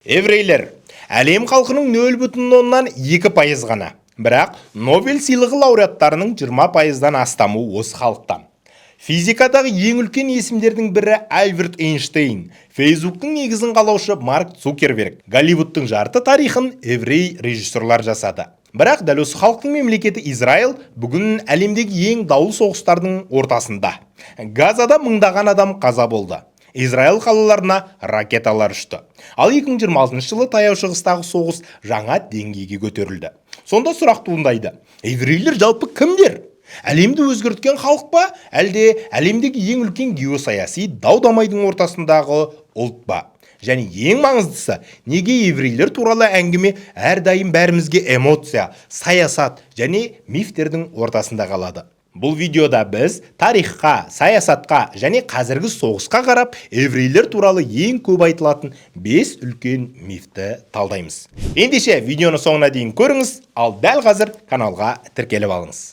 Еврейлер әлем халқының 0,2% ғана. Бірақ Нобель сыйлығы лауреаттарының 20%-дан астамы осы халықтан. Физикадағы ең үлкен есімдердің бірі Альберт Эйнштейн, Фейсбуктың негізін қалаушы Марк Цукерберг, Голливудтың жарты тарихын еврей режиссерлар жасады. Бірақ дәл осы халықтың мемлекеті Израиль бүгін әлемдегі ең даулы соғыстардың ортасында. Газада мыңдаған адам қаза болды. Израиль қалаларына ракеталар ұшты. Ал 2026 жылы Таяу Шығыстағы соғыс жаңа деңгейге көтерілді. Сонда сұрақ туындайды. Еврейлер жалпы кімдер? Әлемді өзгерткен халық па, әлде әлемдегі ең үлкен геосаяси дау-дамайдың ортасындағы ұлт па? Және ең маңыздысы, неге еврейлер туралы әңгіме әрдайым бәрімізге эмоция, саясат және мифтердің ортасында қалады? Бұл видеода біз тарихқа, саясатқа және қазіргі соғысқа қарап, еврейлер туралы ең көп айтылатын 5 үлкен мифті талдаймыз. Ендеше видеоны соңына дейін көріңіз, ал дәл қазір каналға тіркеліп алыңыз.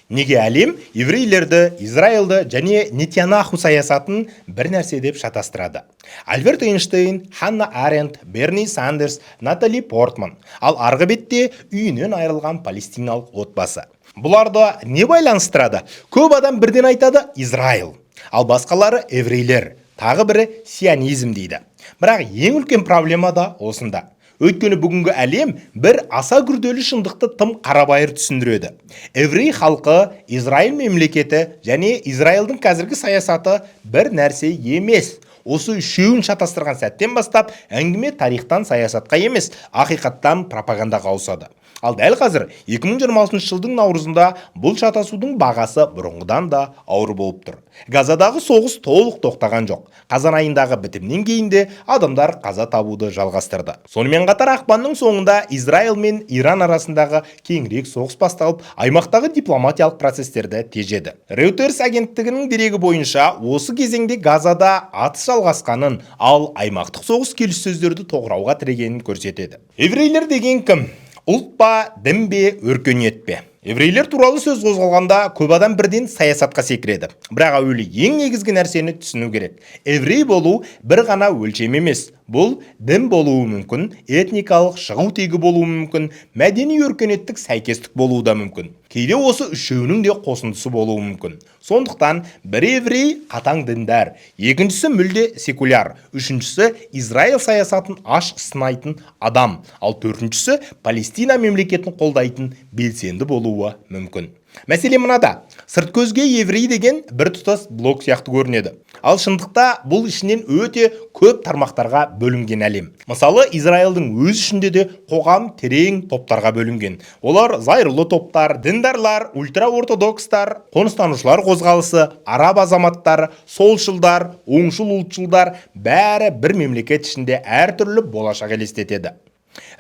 Неге әлем еврейлерді, Израильді және Нетаньяху саясатын бір нәрсе деп шатастырады? Альберт Эйнштейн, Ханна Арендт, Берни Сандерс, Натали Портман. Ал арғы бетте үйінен айырылған палестиналық отбасы. Бұларды не байланыстырады? Көп адам бірден айтады Израиль. Ал басқалары еврейлер, тағы бірі сионизм дейді. Бірақ ең үлкен проблема да осында. Өйткені бүгінгі әлем бір аса күрделі шындықты тым қарабайыр түсіндіреді. Еврей халқы, Израиль мемлекеті және Израильдің қазіргі саясаты бір нәрсе емес. Осы үшеуін шатастырған сәттен бастап әңгіме тарихтан саясатқа емес, ақиқаттан пропагандаға ауысады. Ал дәл қазір 2026 жылдың наурызында бұл шатасудың бағасы бұрынғыдан да ауыр болып тұр. Газадағы соғыс толық тоқтаған жоқ. Қазан айындағы бітімнен кейін де адамдар қаза табуды жалғастырды. Сонымен қатар ақпанның соңында Израиль мен Иран арасындағы кеңірек соғыс басталып, аймақтағы дипломатиялық процестерді тежеді. Reuters агенттігінің дерегі бойынша осы кезеңде Газада атыс жалғасқанын, ал аймақтық соғыс келіссөздерді тоқырауға тірегенін көрсетеді. Еврейлер деген кім? Ұлт па, дін бе, өркениет пе? Еврейлер туралы сөз қозғалғанда көп адам бірден саясатқа секіреді. Бірақ әуелі ең негізгі нәрсені түсіну керек. Еврей болу бір ғана өлшем емес. Бұл дін болуы мүмкін, этникалық шығу тегі болуы мүмкін, мәдени өркениеттік сәйкестік болуы да мүмкін. Кейде осы үшеуінің де қосындысы болуы мүмкін. Сондықтан бір еврей қатаң діндар, екіншісі мүлде секуляр, үшіншісі Израиль саясатын ашық сынайтын адам, ал төртіншісі Палестина мемлекетін қолдайтын белсенді болуы мүмкін. Мәселе мынада, сырт көзге еврей деген бір тұтас блок сияқты көрінеді. Ал шындықта бұл ішінен өте көп тармақтарға бөлінген әлем. Мысалы, Израильдің өз ішінде де қоғам терең топтарға бөлінген. Олар зайырлы топтар, діндарлар, ультраортодокстар, қоныстанушылар қозғалысы, араб азаматтары, солшылдар, оңшыл ұлтшылдар, бәрі бір мемлекет ішінде әртүрлі болашақ елестетеді.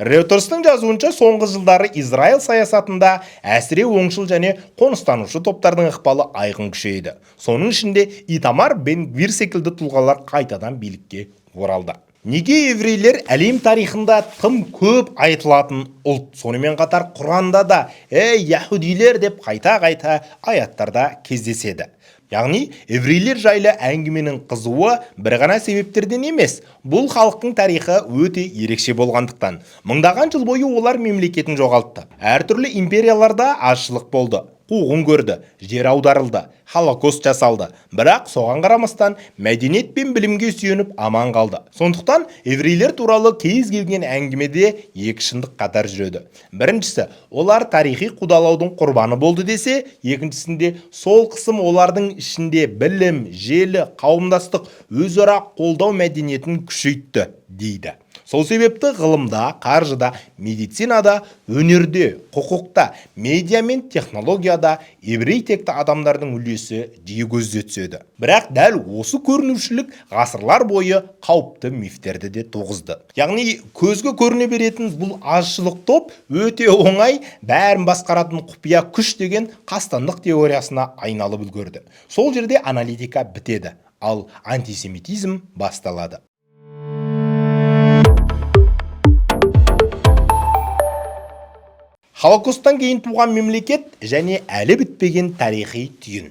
Reuters'тың жазуынша соңғы жылдары Израиль саясатында әсіре оңшыл және қоныстанушы топтардың ықпалы айқын күшейді. Соның ішінде Итамар Бен-Гвир секілді тұлғалар қайтадан билікке оралды. Неге еврейлер әлем тарихында тым көп айтылатын ұлт? Сонымен қатар Құранда да «Ей, яһудилер» деп қайта-қайта аяттарда кездеседі. Яғни, еврейлер жайлы әңгіменің қызуы бір ғана себептерден емес, бұл халықтың тарихы өте ерекше болғандықтан. Мыңдаған жыл бойы олар мемлекетін жоғалтты. Әртүрлі империяларда азшылық болды, қуғын көрді, жер аударылды, холокост жасалды. Бірақ соған қарамастан мәдениет пен білімге сүйеніп аман қалды. Сондықтан еврейлер туралы кез келген әңгімеде екі шындық қатар жүреді. Біріншісі, олар тарихи қудалаудың құрбаны болды десе, екіншісінде сол қысым олардың ішінде білім, желі, қауымдастық, өзара қолдау мәдениетін күшейтті дейді. Сол себепті ғылымда, қаржыда, медицинада, өнерде, құқықта, медиа мен технологияда еврей текті адамдардың үлесі жиі көзге түседі. Бірақ дәл осы көрінушілік ғасырлар бойы қауіпті мифтерді де туғызды. Яғни көзге көріне беретін бұл азшылық топ өте оңай бәрін басқаратын құпия күш деген қастандық теориясына айналып үлгерді. Сол жерде аналитика бітеді, ал антисемитизм басталады. Холокосттан кейін туған мемлекет және әлі бітпеген тарихи түйін.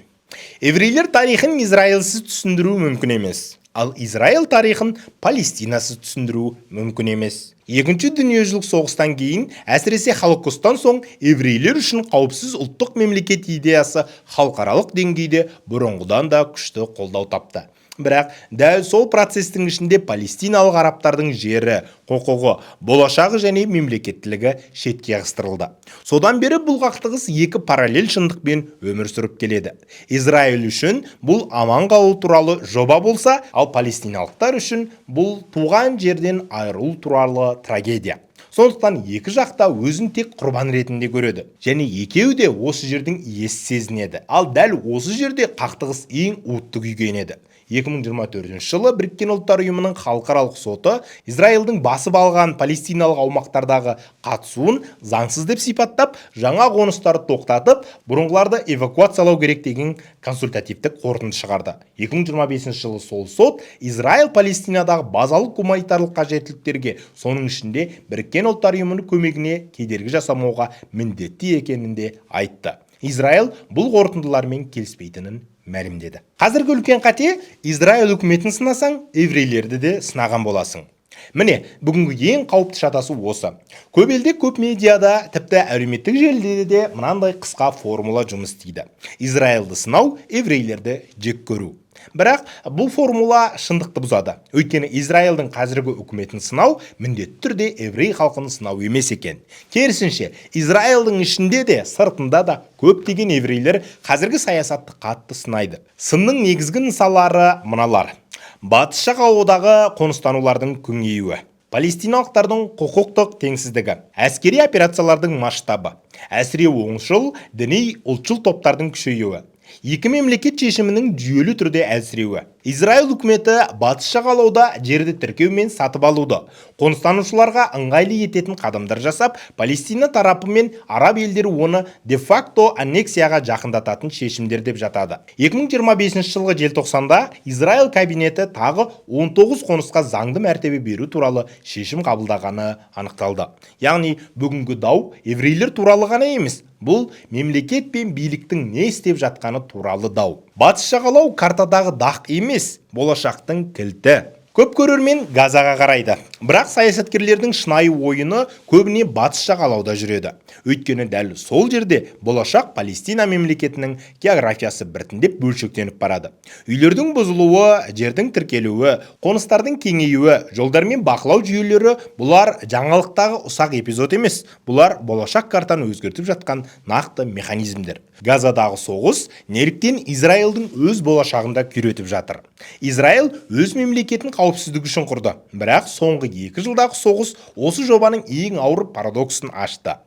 Еврейлер тарихын Израильсіз түсіндіру мүмкін емес, ал Израиль тарихын Палестинасыз түсіндіру мүмкін емес. Екінші дүниежүзілік соғыстан кейін, әсіресе Холокосттан соң, еврейлер үшін қауіпсіз ұлттық мемлекет идеясы халықаралық деңгейде бұрынғыдан да күшті қолдау тапты. Бірақ дәл сол процестің ішінде палестиналық арабтардың жері, құқығы, болашағы және мемлекеттілігі шетке ығыстырылды. Содан бері бұл қақтығыс екі параллель шындықпен өмір сүріп келеді. Израиль үшін бұл аман қалу туралы жоба болса, ал палестиналықтар үшін бұл туған жерден айырылу туралы трагедия. Сондықтан екі жақта өзін тек құрбан ретінде көреді және екеуі де осы жердің иесі сезінеді. Ал дәл осы жерде қақтығыс ең уытты күйге енеді. 2024 жылы Біріккен Ұлттар Ұйымының халықаралық соты Израильдің басып алған палестиналық аумақтардағы қатысуын заңсыз деп сипаттап, жаңа қоныстарды тоқтатып, бұрынғыларды эвакуациялау керек деген консультативтік қорытынды шығарды. 2025 жылы сол сот Израиль Палестинадағы базалық гуманитарлық қажеттіліктерге, соның ішінде Біріккен Ұлттар Ұйымының көмегіне кедергі жасамауға міндетті екенін де айтты. Израиль бұл қорытындылармен келіспейтінін мәлімдеді. Қазіргі үлкен қате: Израиль үкіметін сынасаң, еврейлерді де сынаған боласың. Міне, бүгінгі ең қауіпті шатасу осы. Көп елде, көп медиада, тіпті әлеуметтік желіде де мынандай қысқа формула жұмыс істейді: Израильді сынау – еврейлерді жек көру. Бірақ бұл формула шындықты бұзады, өйткені Израильдің қазіргі үкіметін сынау міндетті түрде еврей халқын сынау емес екен. Керісінше, Израильдің ішінде де, сыртында да көптеген еврейлер қазіргі саясатты қатты сынайды. Сынның негізгі нысалары мыналар: Батыс жағалаудағы қоныстанулардың кеңеюі, палестиналықтардың құқықтық теңсіздігі, әскери операциялардың масштабы, әсіре оңшыл, діни, ұлтшыл топтардың күшеюі, екі мемлекет шешімінің жүйелі түрде әлсіреуі. Израиль үкіметі Батыс жағалауда жерді тіркеу мен сатып алуды қоныстанушыларға ыңғайлы ететін қадамдар жасап, Палестина тарапы мен араб елдері оны де-факто аннексияға жақындататын шешімдер деп жатады. 2025 жылғы желтоқсанда Израиль кабинеті тағы 19 қонысқа заңды мәртебе беру туралы шешім қабылдағаны анықталды. Яғни бүгінгі дау еврейлер туралы ғана емес, бұл мемлекет пен биліктің не істеп жатқаны туралы дау. Батыс жағалау картадағы дақ емес, болашақтың кілті. Көп көрермен Газаға қарайды, бірақ саясаткерлердің шынайы ойыны көбіне Батыс жағалауда жүреді, өйткені дәл сол жерде болашақ Палестина мемлекетінің географиясы біртіндеп бөлшектеніп барады. Үйлердің бұзылуы, жердің тіркелуі, қоныстардың кеңеюі, жолдар мен бақылау жүйелері – бұлар жаңалықтағы ұсақ эпизод емес, бұлар болашақ картаны өзгертіп жатқан нақты механизмдер. Газадағы соғыс неліктен Израильдің өз болашағын да күйретіп жатыр? Израиль өз мемлекетін қауіпсіздік үшін құрды, бірақ соңғы 2 жылдағы соғыс осы жобаның ең ауыр парадоксын ашты: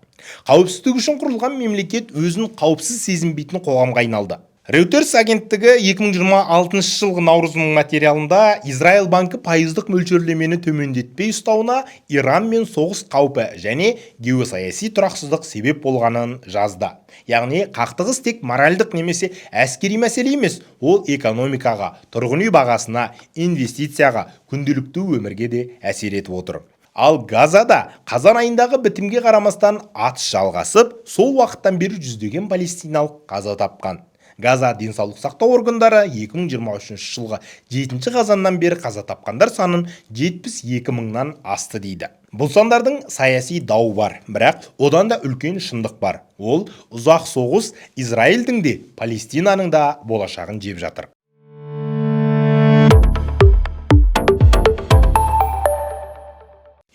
қауіпсіздік үшін құрылған мемлекет өзін қауіпсіз сезінбейтін қоғамға айналды. Reuters агенттігі 2026 жылғы наурыздың материалында Израиль банкі пайыздық мөлшерлемені төмендетпей ұстауына Иран мен соғыс қаупі және геосаяси тұрақсыздық себеп болғанын жазды. Яғни қақтығыс тек моральдық немесе әскери мәселе емес, ол экономикаға, тұрғын үй бағасына, инвестицияға, күнделікті өмірге де әсер етіп отыр. Ал Газада қазан айындағы бітімге қарамастан атыс жалғасып, сол уақыттан бері жүздеген палестиналық қаза тапқан. Газа денсаулық сақтау органдары 2023 жылғы 7 қазаннан бері қаза тапқандар санын 72 мыңнан асты дейді. Бұл сандардың саяси дауы бар, бірақ одан да үлкен шындық бар: ол ұзақ соғыс Израильдің де, Палестинаның да болашағын жеп жатыр.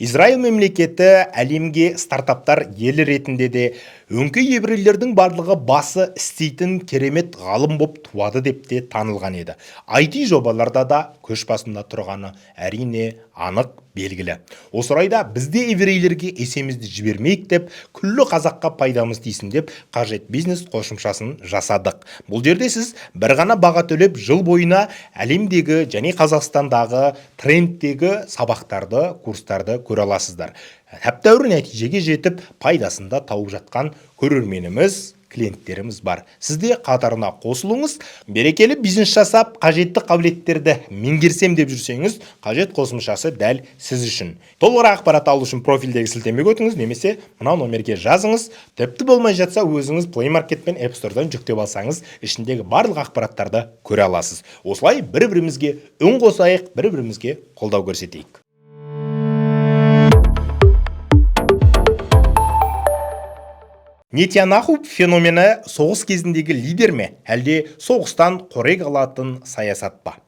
Израиль мемлекеті әлемге стартаптар елі ретінде де, өңкей еврейлердің барлығы басы істейтін керемет ғалым боп туады деп те танылған еді. IT жобаларда да көш басында тұрғаны, әрине, анық белгілі. Осы орайда біз де еврейлерге есемізді жібермейік деп, күллі қазаққа пайдамыз тисін деп, Қажет бизнес қосымшасын жасадық. Бұл жерде сіз бір ғана баға төлеп, жыл бойына әлемдегі және Қазақстандағы трендтегі сабақтарды, курстарды көре аласыздар. Тәп-тәуір нәтижеге жетіп, пайдасын да тауып жатқан көрерменіміз, Клиенттеріміз бар. Сіз де қатарына қосылыңыз. Берекелі бизнес жасап, қажетті қабілеттерді меңгерсем деп жүрсеңіз, қажет қосымшасы дәл сіз үшін. Толығырақ ақпарат алу үшін профильдегі сілтемеге өтіңіз немесе мынау номерге жазыңыз. Тіпті болмай жатса, өзіңіз Play Market пен App Store'дан жүктеп алсаңыз, ішіндегі барлық ақпараттарды көре аласыз. Осылай бір-бірімізге үн қосайық, бір-бірімізге қолдау көрсетейік. Нетаньяху феномені: соғыс кезіндегі лидер ме, әлде соғыстан қорек алатын саясат па?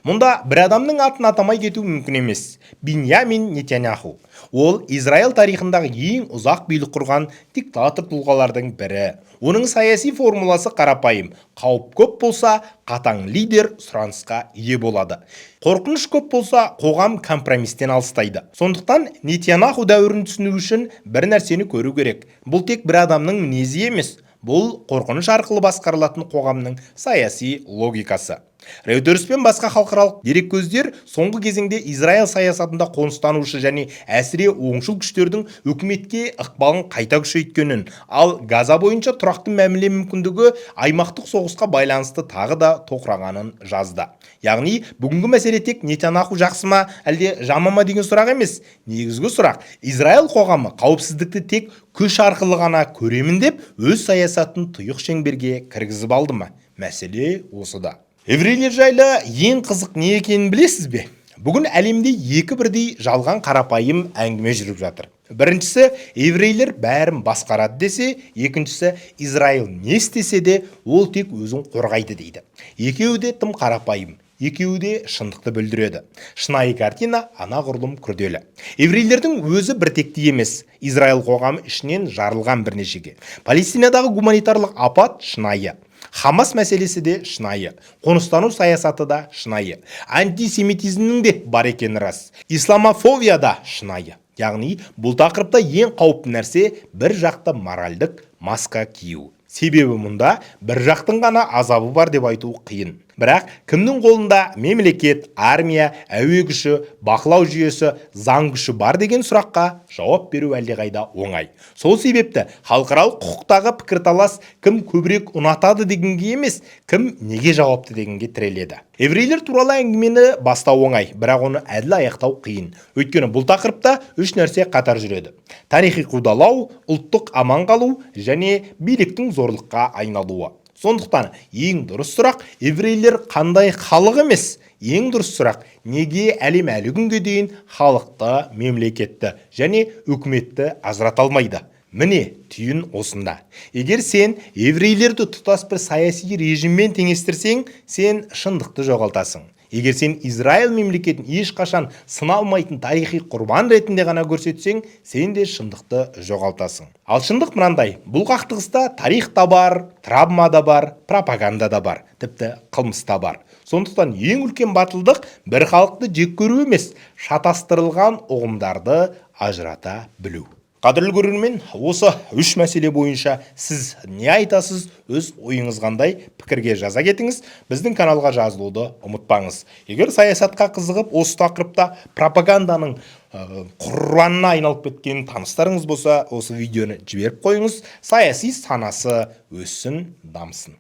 Мұнда бір адамның атын атамай кету мүмкін емес: Биньямин Нетаньяху. Ол Израиль тарихындағы ең ұзақ билік құрған диктатор тұлғалардың бірі. Оның саяси формуласы қарапайым: қауіп көп болса, қатаң лидер сұранысқа ие болады. Қорқыныш көп болса, қоғам компромисстен алыстайды. Сондықтан Нетаньяху дәуірін түсіну үшін бір нәрсені көру керек: бұл тек бір адамның мінезі емес, бұл қорқыныш арқылы басқарылатын қоғамның саяси логикасы. Reuters пен басқа халықаралық дереккөздер соңғы кезеңде Израиль саясатында қоныстанушы және әсіре оңшыл күштердің үкіметке ықпалын қайта күшейткенін, ал Газа бойынша тұрақты мәміле мүмкіндігі аймақтық соғысқа байланысты тағы да тоқырағанын жазды. Яғни бүгінгі мәселе тек Нетаньяху жақсы ма, әлде жаман ма деген сұрақ емес. Негізгі сұрақ: Израиль қоғамы қауіпсіздікті тек күш арқылы ғана көремін деп, өз саясатын тұйық шеңберге кіргізіп алды ма? Мәселе осыда. Еврейлер жайлы ең қызық не екенін білесіз бе? Бүгін әлемде екі бірдей жалған қарапайым әңгіме жүріп жатыр. Біріншісі, еврейлер бәрін басқарады десе, екіншісі, Израиль не істесе де, ол тек өзін қорғайды дейді. Екеуі де тым қарапайым, екеуі де шындықты бүлдіреді. Шынайы картина анағұрлым күрделі. Еврейлердің өзі біртекті емес. Израиль қоғамы ішінен жарылған бірнешеге. Палестинадағы гуманитарлық апат шынайы, Хамас мәселесі де шынайы, қоныстану саясаты да шынайы, антисемитизмнің де бар екені рас, исламофобия да шынайы. Яғни бұл тақырыпта ең қауіпті нәрсе – бір жақты моральдық маска кию. Себебі мұнда бір жақтың ғана азабы бар деп айту қиын. Бірақ кімнің қолында мемлекет, армия, әуе күші, бақылау жүйесі, заң күші бар деген сұраққа жауап беру әлдеқайда оңай. Сол себепті халықаралық құқықтағы пікірталас кім көбірек ұнатады дегенге емес, кім неге жауапты дегенге тіреледі. Еврейлер туралы әңгімені бастау оңай, бірақ оны әділ аяқтау қиын. Өйткені бұл тақырыпта үш нәрсе қатар жүреді: тарихи қудалау, ұлттық аман қалу және биліктің зорлыққа айналуы. Сондықтан ең дұрыс сұрақ еврейлер қандай халық емес, ең дұрыс сұрақ: неге әлем әлі күнге дейін халықты, мемлекетті және үкіметті ажырата алмайды? Міне, түйін осында. Егер сен еврейлерді тұтас бір саяси режиммен теңестірсең, сен шындықты жоғалтасың. Егер сен Израиль мемлекетін ешқашан сыналмайтын тарихи құрбан ретінде ғана көрсетсең, сен де шындықты жоғалтасың. Ал шындық мынандай: бұл қақтығыста тарих та бар, травма да бар, пропаганда да бар, тіпті қылмыс та бар. Сондықтан ең үлкен батылдық – бір халықты жек көру емес, шатастырылған ұғымдарды ажырата білу. Қадірлі көрермен, осы үш мәселе бойынша сіз не айтасыз? Өз ойыңыз қандай? Пікірге жаза кетіңіз. Біздің каналға жазылуды ұмытпаңыз. Егер саясатқа қызығып, осы тақырыпта пропаганданың құрбанына айналып кеткен таныстарыңыз болса, осы видеоны жіберіп қойыңыз. Саяси санасы өссін, дамысын.